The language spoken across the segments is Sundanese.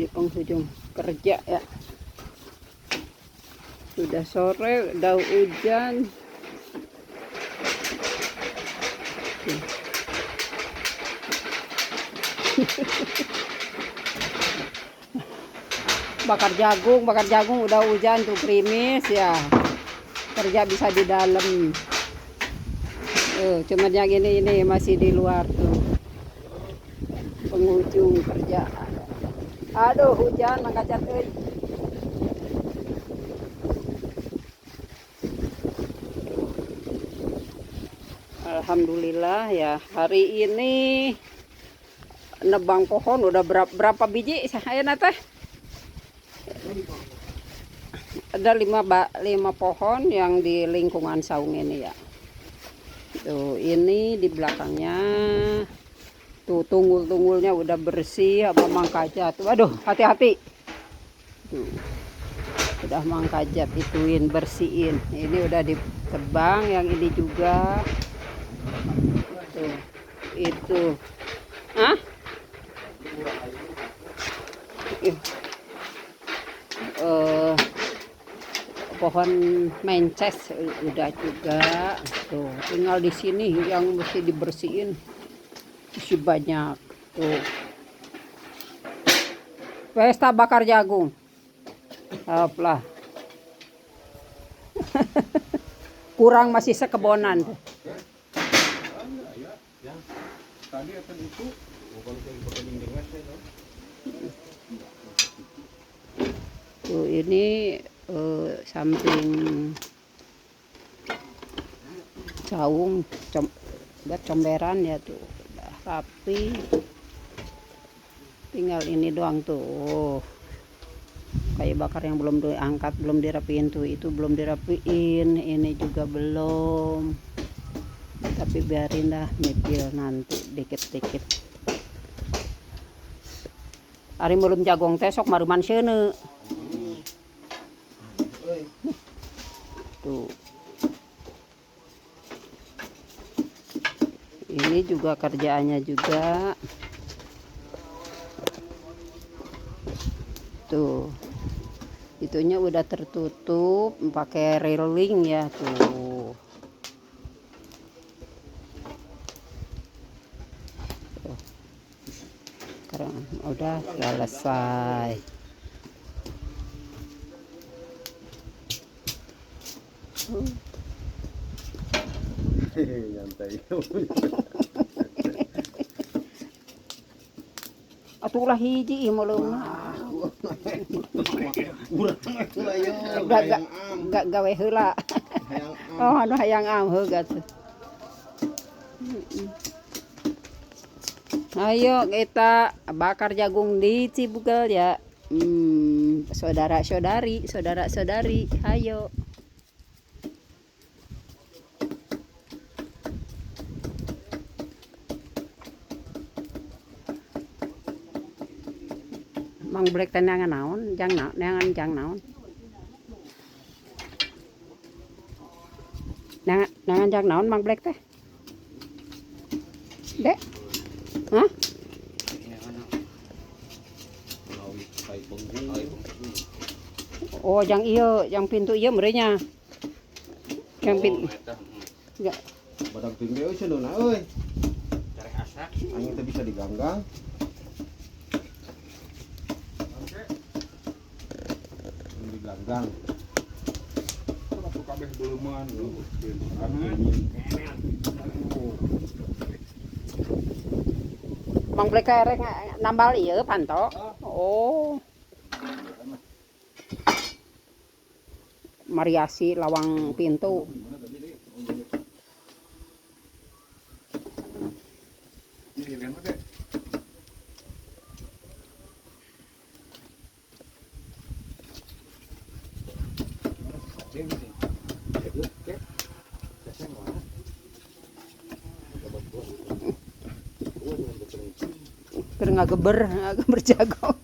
Di penghujung kerja ya. Sudah sore, udah hujan. Bakar jagung udah hujan tuh gerimis ya. Kerja bisa di dalam. Cuman yang ini masih di luar tuh. Penghujung kerja. Aduh, hujan Mang Kacat euy. Alhamdulillah ya, hari ini nebang pohon udah berapa biji saya teh? Ada 5 pohon yang di lingkungan saung ini ya. Tuh, ini di belakangnya. Tuh, tunggul-tunggulnya udah bersih sama Mang Kajat. Waduh, hati-hati. Tuh. Udah Mang Kajat ituin, bersihin. Ini udah ditebang, yang ini juga. Tuh. Itu. Hah? Pohon mences udah juga. Tuh, tinggal di sini yang mesti dibersihin. Masih banyak tuh. Pesta bakar jagung. Apalah. Kurang masih sekebonan. Tadi akan itu Tuh ini samping saung buat comberan ya tuh. Udah rapi. Tinggal ini doang tuh. Kayu bakar yang belum diangkat, belum dirapiin tuh, itu belum dirapiin, ini juga belum. Tapi biarin dah nyipil nanti dikit-dikit. Ari belum jagong teh sok maruman seuneu. Tuh. Ini juga kerjaannya juga. Tuh. Itunya udah tertutup pakai railing ya tuh. Tuh. Sekarang udah selesai. Nyantai. Atuh ulah hiji ieu meuleumna. Urang atuh ayo. Gak gawe heula. Oh, anu hayang am heuh atuh. Ayo kita bakar jagung di Cibugel ya. Saudara-saudari, saudara-saudari, ayo. Mang Black teh neangan naon? Jang naon? Neangan jang naon? Neangan jang naon Mang Black teh? Dek? Hah? Oh, jang ieu, jang pintu ieu merenya. Jang pintu. Enggak. Badak tinggi euy cenah euy. Carek asak. Angin teh bisa diganggang. Diganggang. Kabeh beleuman. Mang Black erek nambal ieu panto. Oh. Mariasi lawang pintu. Keur ngageber, ngageber jago.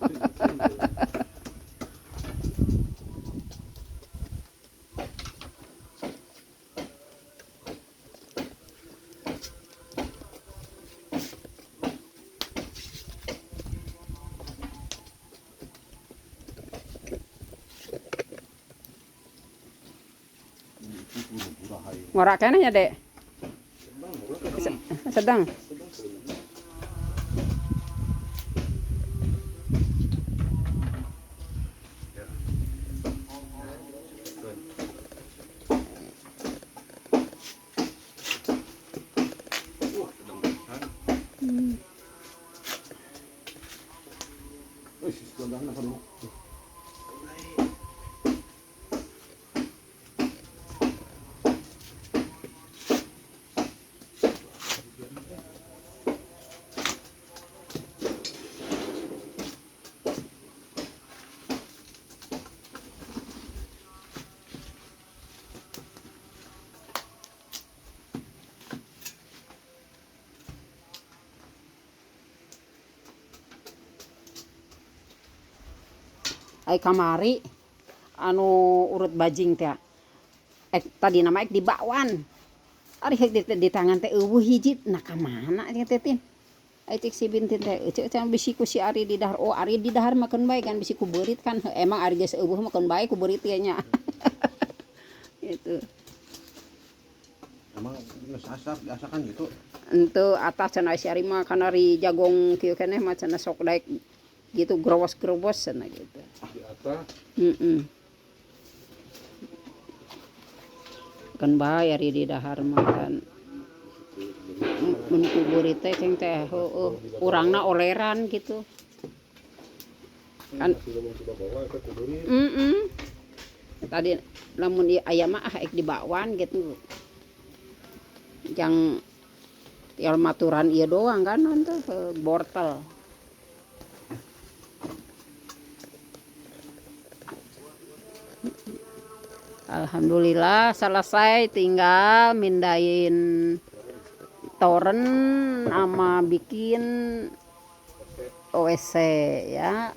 Ngorak keneh nya, Dek? Sedang. Ai kamari anu urut bajing teh. Tadi nama ek di bakwan. Ari hek di tangan teh eueuh hiji nah ka mana teh teh tin. Ai cek si Bintin teh cek can bisi ku si Ari di dahar. Oh Ari di dahar makan bae kan bisi ku beurit kan. Emang Ari geus eueuh makan bae ku beurit ieu nya. Gitu. Emang geus asak diasakan gitu. Henteu atas cenah si Ari mah kan ari jagong kieu keneh mah cenah sok daek gitu growos-growos cenah gitu. Di atas. Heeh. Kan bae ari di dahar mah kan. Mun kubur teh ceng teh heueuh urangna oleran gitu. Kan heeh. Tadi lamun ieu aya mah ah ek di bakwan gitu. Jang tial maturan ieu doang kan teh bortel. Alhamdulillah selesai, tinggal mindahin toren sama bikin WC ya.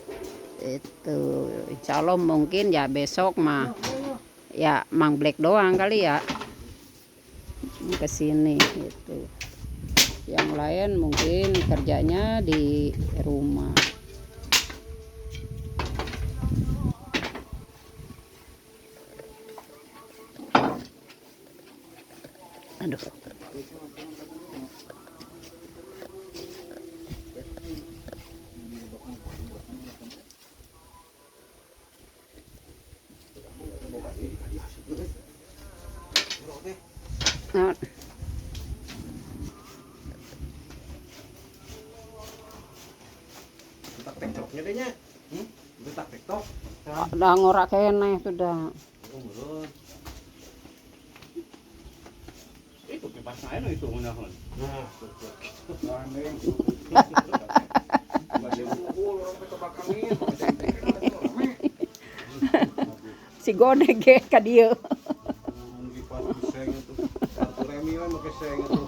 Itu insya Allah mungkin ya besok mah ya Mang Black doang kali ya ke sini gitu. Yang lain mungkin kerjanya di rumah. Aduh. Nah. Tak tektoknya deh nya. Itu tak tektok. Udah ngorak keneh sudah. Itu kipas lain itu ngunahun. Nah, Gandeng. Orang Si godeg ge ka dieu. Kipas seng itu. Satu remi we make seng itu.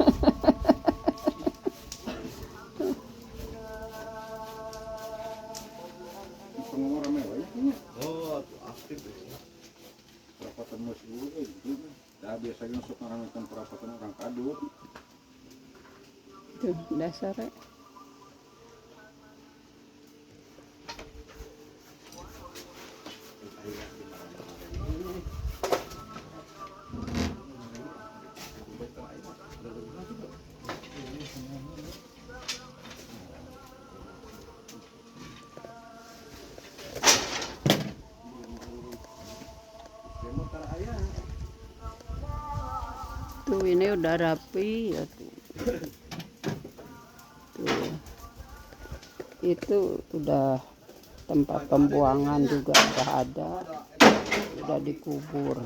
Oh, aktif ya. Perapatan mus gitu. Dah biasanya sok ngarangan perapatan orang kadut. Tuh, dasarnya. Tuh ini udah rapi ya tuh. Tuh. Itu udah tempat pembuangan juga udah ada, udah dikubur.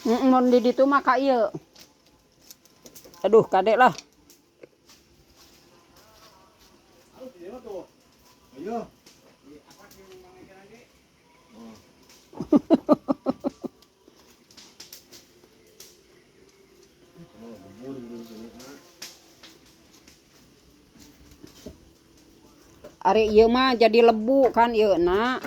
Mun di ditu mah ka ieu. Aduh, kadek lah. Ayo. Ari ieu mah jadi lebu kan ieu na.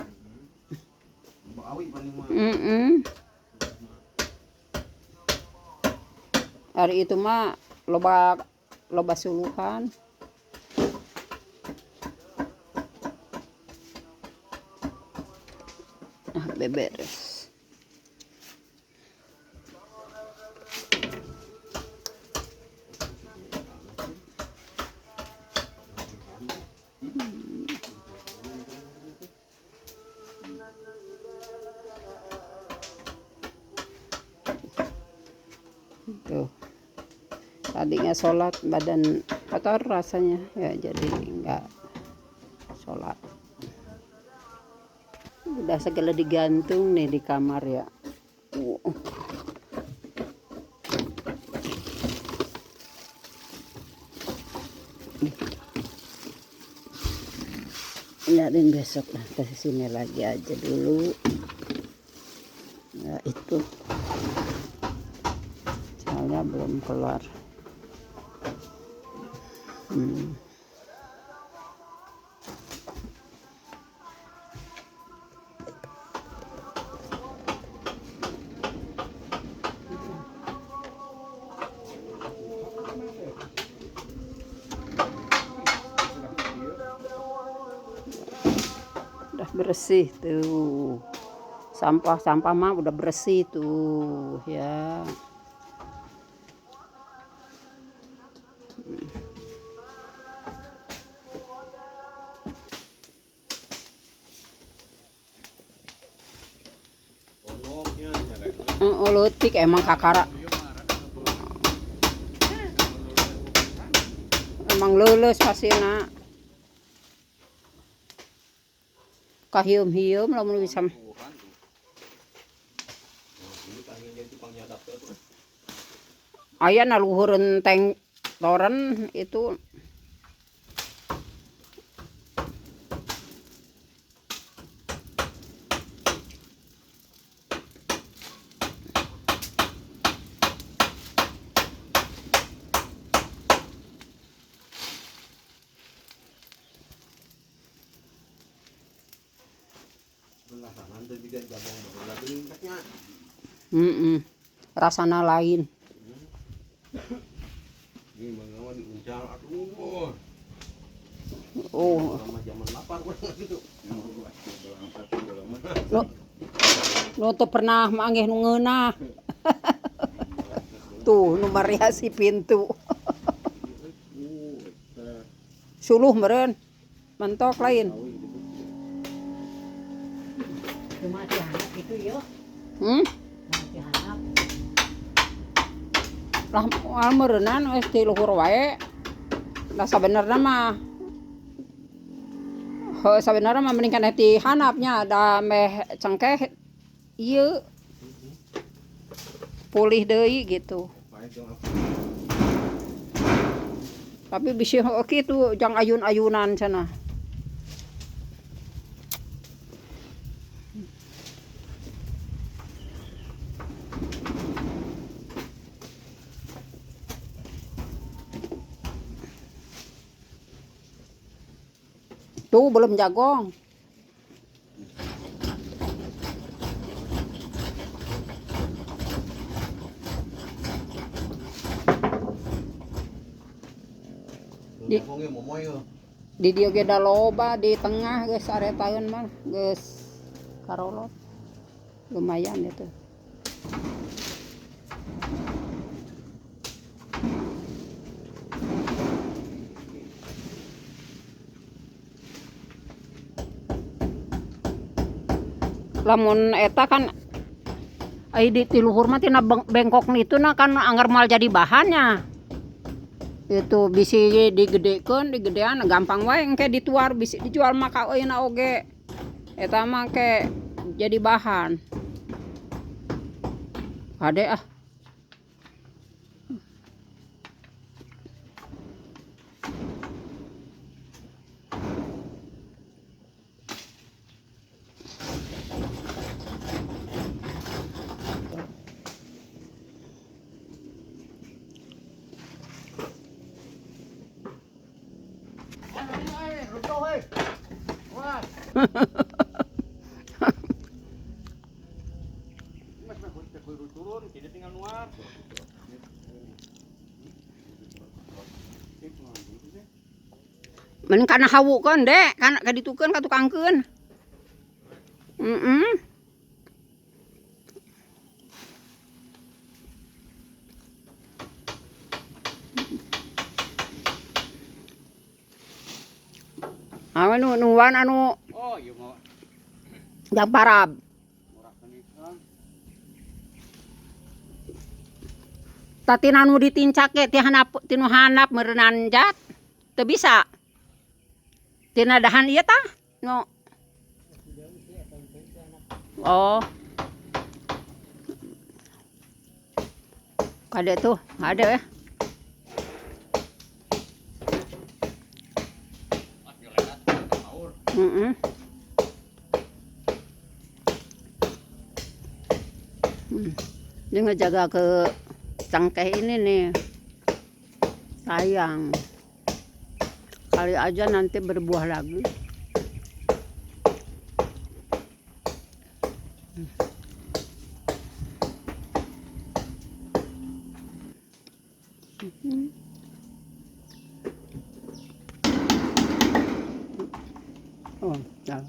Ari itu mah loba loba suluhan. Beberes. Tuh. Tadinya sholat badan kotor rasanya ya, jadi nggak sholat. Udah segala digantung nih di kamar ya. Biarin besok lah ke sini lagi aja dulu. Nah, itu soalnya belum keluar. Udah bersih tuh, sampah-sampah mah udah bersih tuh ya. Leutik emang kakara. Emang lulus pasina. Kahium-hium lamun bisa. Aya na luhureun teng toren itu. Rasana lain. Oh. Nu teu pernah manggih nu ngeunah. Tuh nu mariasi pintu. Suluh meureun. Mentok lain. Cuma dihanap gitu yo. Dihanap. Lah moal meureunnan geus ti luhur wae. Lah sabenerna mah heuh sabenerna mah mending keneh ti hanapnya da meh cengkeh ieu pulih deui gitu. Tapi bisi heueuh kitu jang ayun-ayunan cenah. Tuh belum jagong. Di dieu ge da loba di tengah geus aretaeun mah geus karolot. Lumayan itu. Lamun eta kan ai di tiluhur mah tina bengkok itu nah kan anggar moal jadi bahannya. Itu bisi digedekeun, digedean gampang wae engke dituar bisi dijual mah ka euy oge. Eta mah ke jadi bahan. Kade ah. Mending kana hawukeun dek, kana kaditukeun ka tukangkeun. Anu nuan anu Oh, iya mau yang parab. murah kan. Tati anu ditincak ge ti hanap tinu hanap meureunnan jat. Teu bisa. Tina dahan ieu tah. No. Oh. Kade tuh, ada ya. Pas jolelat paur. Mm-mm. Hmm. Dia ngejaga ke cangkeh ini nih. Sayang. Kali aja nanti berbuah lagi. Oh, jalan.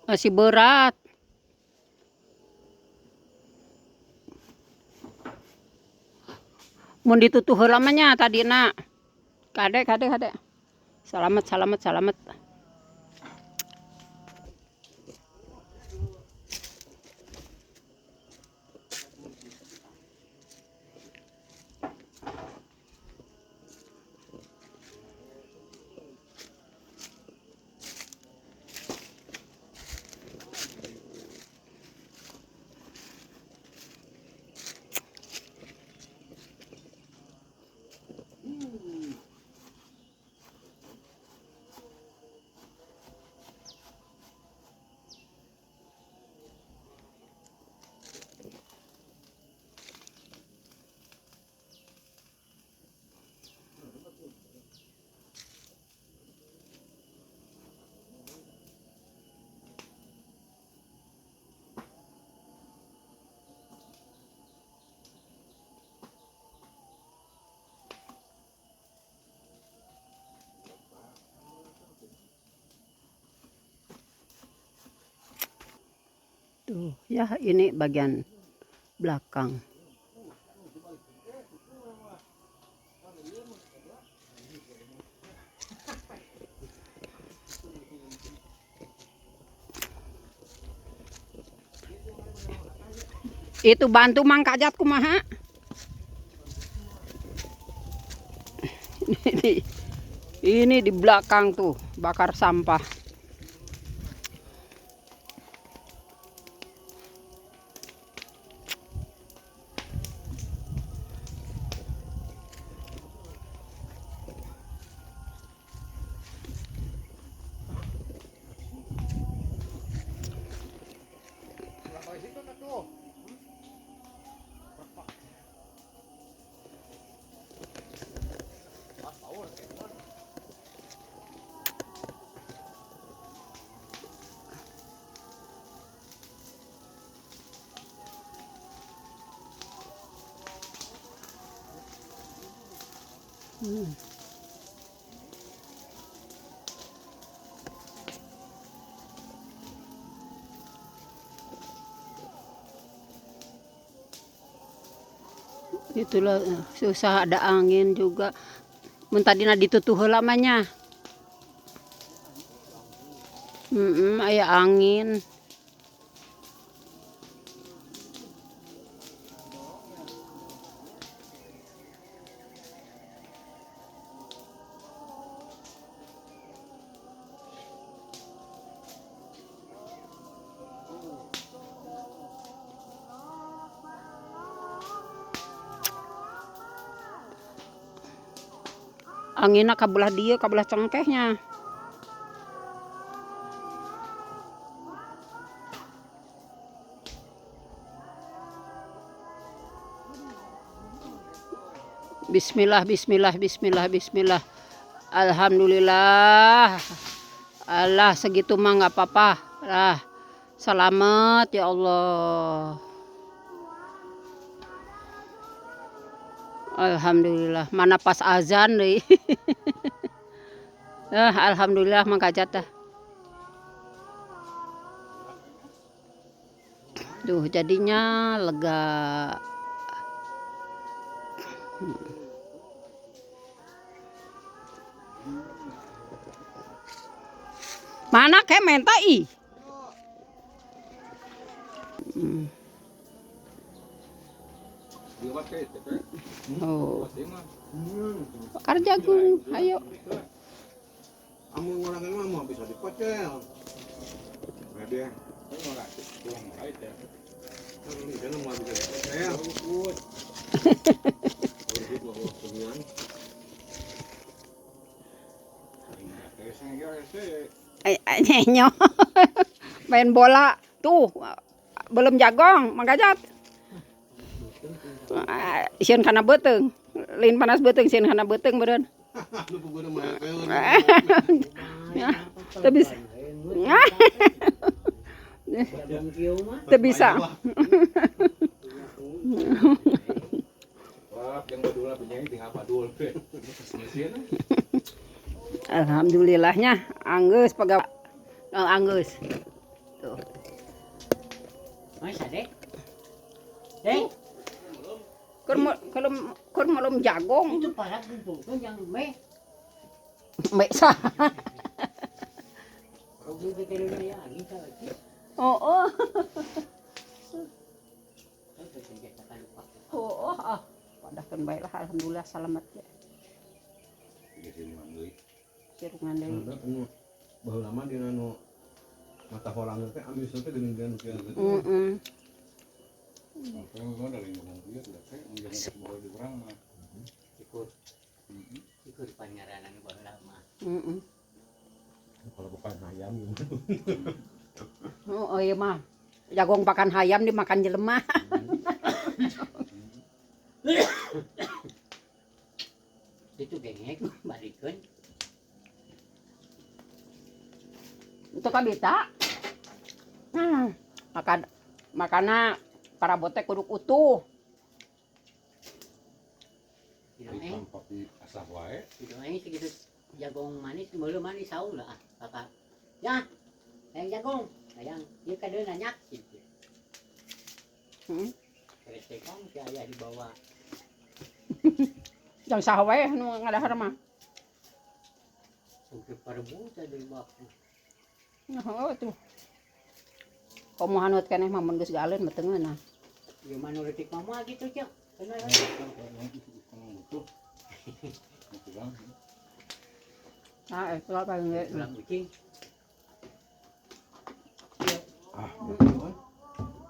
Masih berat. Mun ditutuh heula mah nya tadina. Kade kade kade. Salamet salamet salamet. Tuh, ya ini bagian belakang. Itu bantu Mang Kajat kumaha? Ini, ini di belakang tuh bakar sampah. Itulah susah ada angin juga. Mun tadina ditutuh heula mah nya. Aya angin. Anginna kabelah dieu, kabelah cengkehnya. Bismillah, bismillah, bismillah, bismillah. Alhamdulillah. Allah, segitu mah nggak apa-apa. Lah, selamat ya Allah. Alhamdulillah. Mana pas azan nih. Ah, alhamdulillah, Mang Kajat dah. Tuh, jadinya lega. Mana kayak menta ih. Oh. Bakar jagung, ayo. Amun orang mah mau bisa dipocel. Dia. Ini mau bisa dipocel. Nyo. Main bola tuh belum jagong, Mang Kajat. Sieun kana beuteung. Lain panas beuteung, sieun kana beuteung beureun. Lu puguh mah Teu bisa. Jagung kieu mah. Teu bisa. Wah, yang badul penyanyi tinggal badul. Mesin. Alhamdulillahnya anggeus pagawe. Oh, anggeus. Tuh. Masa dek? Dek, Keur kalau keur melum jagong. Itu para kumpulkan yang me. Mek sah. Kumpul ke ya, angin lagi. Oh, oh. Oh, Oh, oh, ah. Padahkan baiklah, alhamdulillah selamat ya. Sirungan deui. Baheula mah dina nu mata holang teh ambil teh geuning-geuning kieu. Heeh. Ikut. Ikut pangaranan baheula mah. Heeh. Kalau bukan ayam gimana? Oh, oh iya mah. Jagong pakan hayam dimakan jelema. Itu gengek balikeun. Itu kan bisa. Nah, makan makana parabote kudu utuh. Hidung aing segitu jagong manis, belum manis saung lah ah, kakak. Ya, hayang jagong, hayang ieu kadeuna nanyak gitu. Kresekan si ayah dibawa. Jang saha wae nu ngadahar mah. Sampai parebutan dari baku. Nah, oh, tuh. Komo hanut keneh mah mun geus galeun mah teu ngeunah. Ya mah nu leutik mah gitu cek. Bener. Ah, itu apa geus. Tulang ucing. Ah,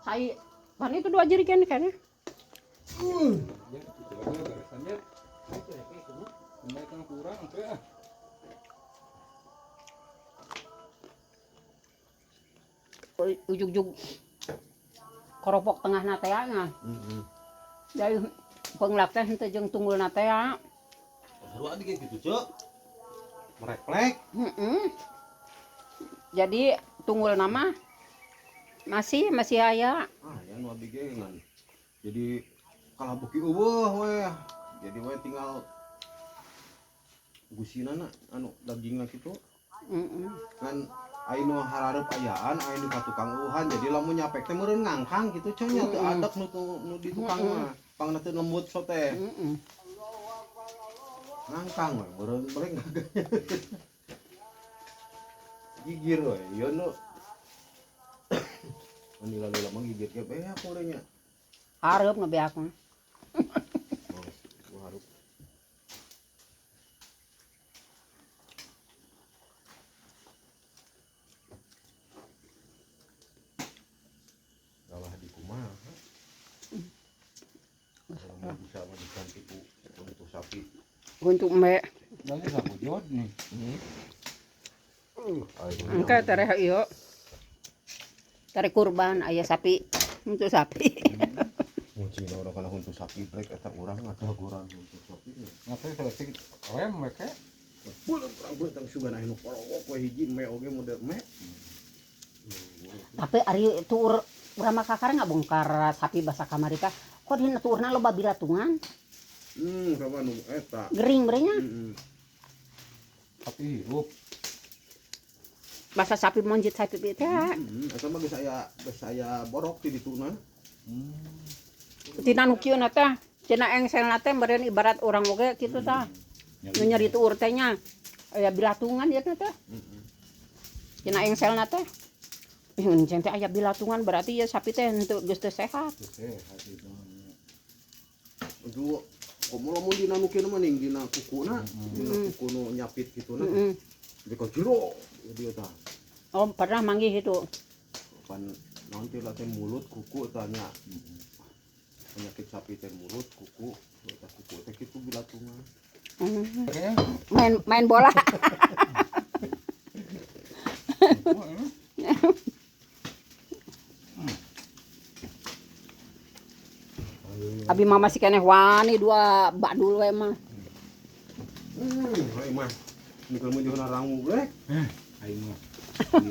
Sai, pan itu dua jerigen kayaknya. Ujug-ujug keropok tengah natea nya. Heeh. Dari penglak teh henteu jeung tunggul natea. Seru aja kayak gitu, Cuk. Mereklek. Heeh. Jadi tunggul nama masih masih aya. Ah, ya nu abdi ge ngan. Jadi kalah beuki eueuh we. Jadi we tinggal gusinana anu dagingna kitu. Heeh. Ngan aya nu harareup ayaan, aya nu ka tukang eueuhan. Jadi lamun nyapek teh meureun ngangkang kitu coy nya teu adek nu nu di tukang mah. Pangna teu lembut so teh. Heeh. Ngangkang we meureun balik gigir we ieu nu. Anu lila mah gigir ge beak we nya. Hareup nu beak mah. Oh, gua hareup. Galah di kumaha. Kalau mau bisa mah diganti ku untuk sapi. Untuk me. Nanti sapu jod nih. Engke tereh ieu. Tereh kurban aya sapi. Untuk sapi. Mucing urang kana huntu sapi brek eta urang ngataguran huntu sapi. Ngapain selesai rem mereka? Bulan urang beutang sugan aya nu korowok we hiji me oge model me. Tapi ari tuur urang mah kakara ngabongkar sapi basa kamari ka. Kok dina tuurna loba bilatungan? Sama nu eta. Gering berenya. Heeh. Tapi hirup. Basa sapi monjit sapi teh. Eta mah geus aya borok ti dituna. Tina nu kieu na teh, tina engselna teh meureun ibarat urang oge kitu tah. Nu nyeri tuur teh nya. Aya bilatungan ieu teh. Tina engselna teh. Ih, enceng teh aya bilatungan berarti ya sapi teh henteu geus teu sehat. Sehat itu. Aduh, komo lamun dina nu kieu mah ning dina kukuna, dina kuku nu nyapit kituna. Heeh. Di ka jero dia tah. Oh, pernah manggih itu. Pan naon teh lah teh mulut kuku tanya. Penyakit sapi teh mulut kuku, eta kuku teh kitu bilatungan. Kayaknya Main main bola. Abi mah masih keneh wani dua badul we mah. Heuh mah. Ini kalau mau rangu brek. Aing mah.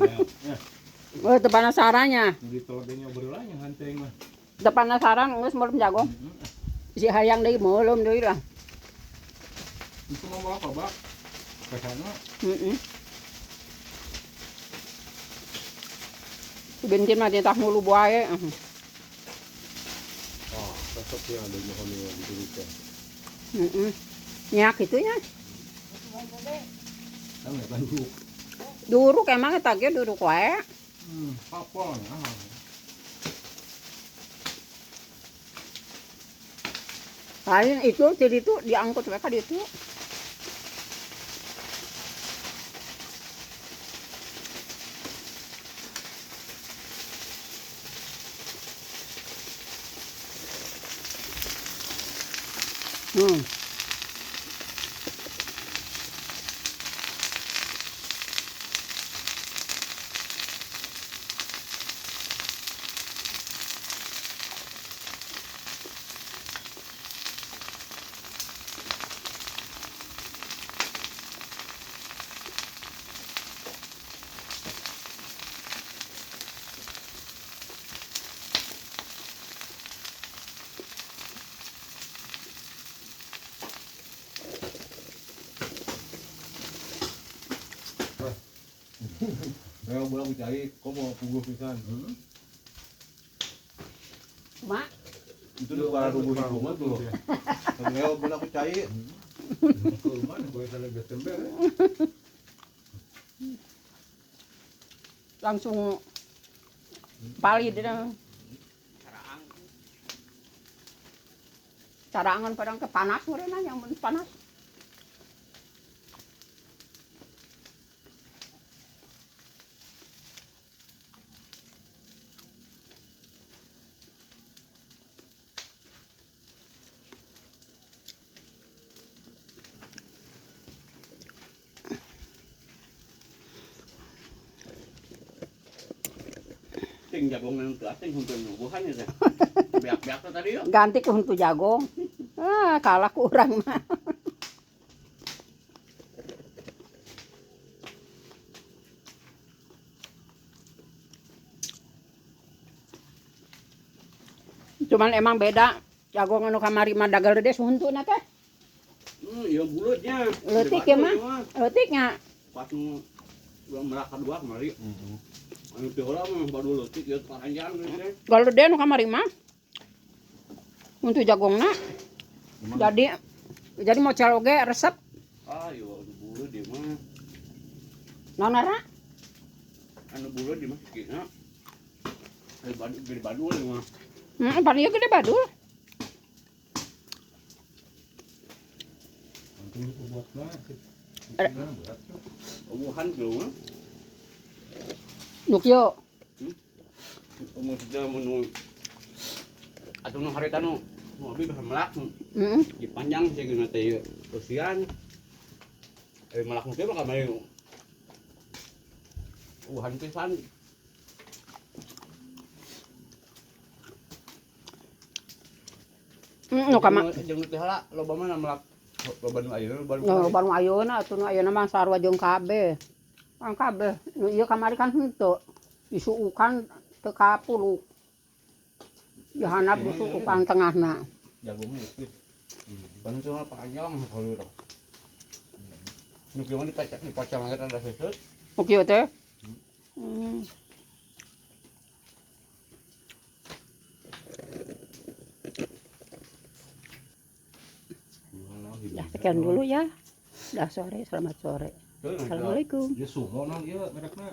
Iya. Ya, Oh, teu penasarannya. di telogenya berulangnya hanteng mah. Teu penasaran geus meureum jago. Si hayang deui meuleum deui lah. Itu mau bawa apa, Bak? Ke sana. Heeh. Bentin mah titah mulu bae. Oh, cocok ya ada mohon yang gitu. Heeh. Nya kitu nya. Kan nggak banduk. Duruk emang eta ge duruk wae. Apa nah. Lain itu jadi itu diangkut mereka di itu. Memang bola cai, kok mau puguh pisan. Mak, Itu nu para rubuh itu mah tuh. Memang bola cai. Kumaha gue salah betember. Langsung palid dia. Carangan padang ke panas meureunna yang mun panas. Ting jagung nang teu asing huntu nubuhan ya teh. Beak-beak teh tadi yo. Ganti ku huntu jagung. Ah, kalah ku urang mah. Cuman emang beda jagung anu kamari mah dagal gede huntuna teh. Ieu bulutnya. Leutik ya mah. Leutiknya. Pas nu urang merak kadua kamari. Anu teh heula mah baru leutik ieu paranjang teh. Gede nu kamari mah. Huntu jagongna. Jadi mau caloge resep. Ah, ieu anu buleut ieu mah. Naon ara? Anu buleut ieu mah sikina. Gede badul, gede badul ieu mah. Heeh, pan ieu gede badul. Untung buatna. Ubuhan kieu mah. Nu kieu. Maksudnya mun atuh nu harita nu nu abi bisa melak. Heeh. Di panjang sih guna teh ieu. Kesian. Melak nu teh mah kamari. Ubuhan pisan. Nu kama Jeung nu teh heula loba mana melak loba nu ayeuna loba nu nu kamari. baru ayeuna atuh nu ayeuna mah sarua jeung kabeh. Kan kabeh nu ieu kamari kan henteu. Disuukan teu kapuluk. Dihandap disuukan tengahna. Jagungnya itu. Ban cuma panjang kalau itu. Nu kieu mah dipacak dipacak lagi ada seusut. Nu kieu teh. Ya, sekian dulu ya. Udah sore, selamat sore. Assalamualaikum. Dia sumo non ieu merekna.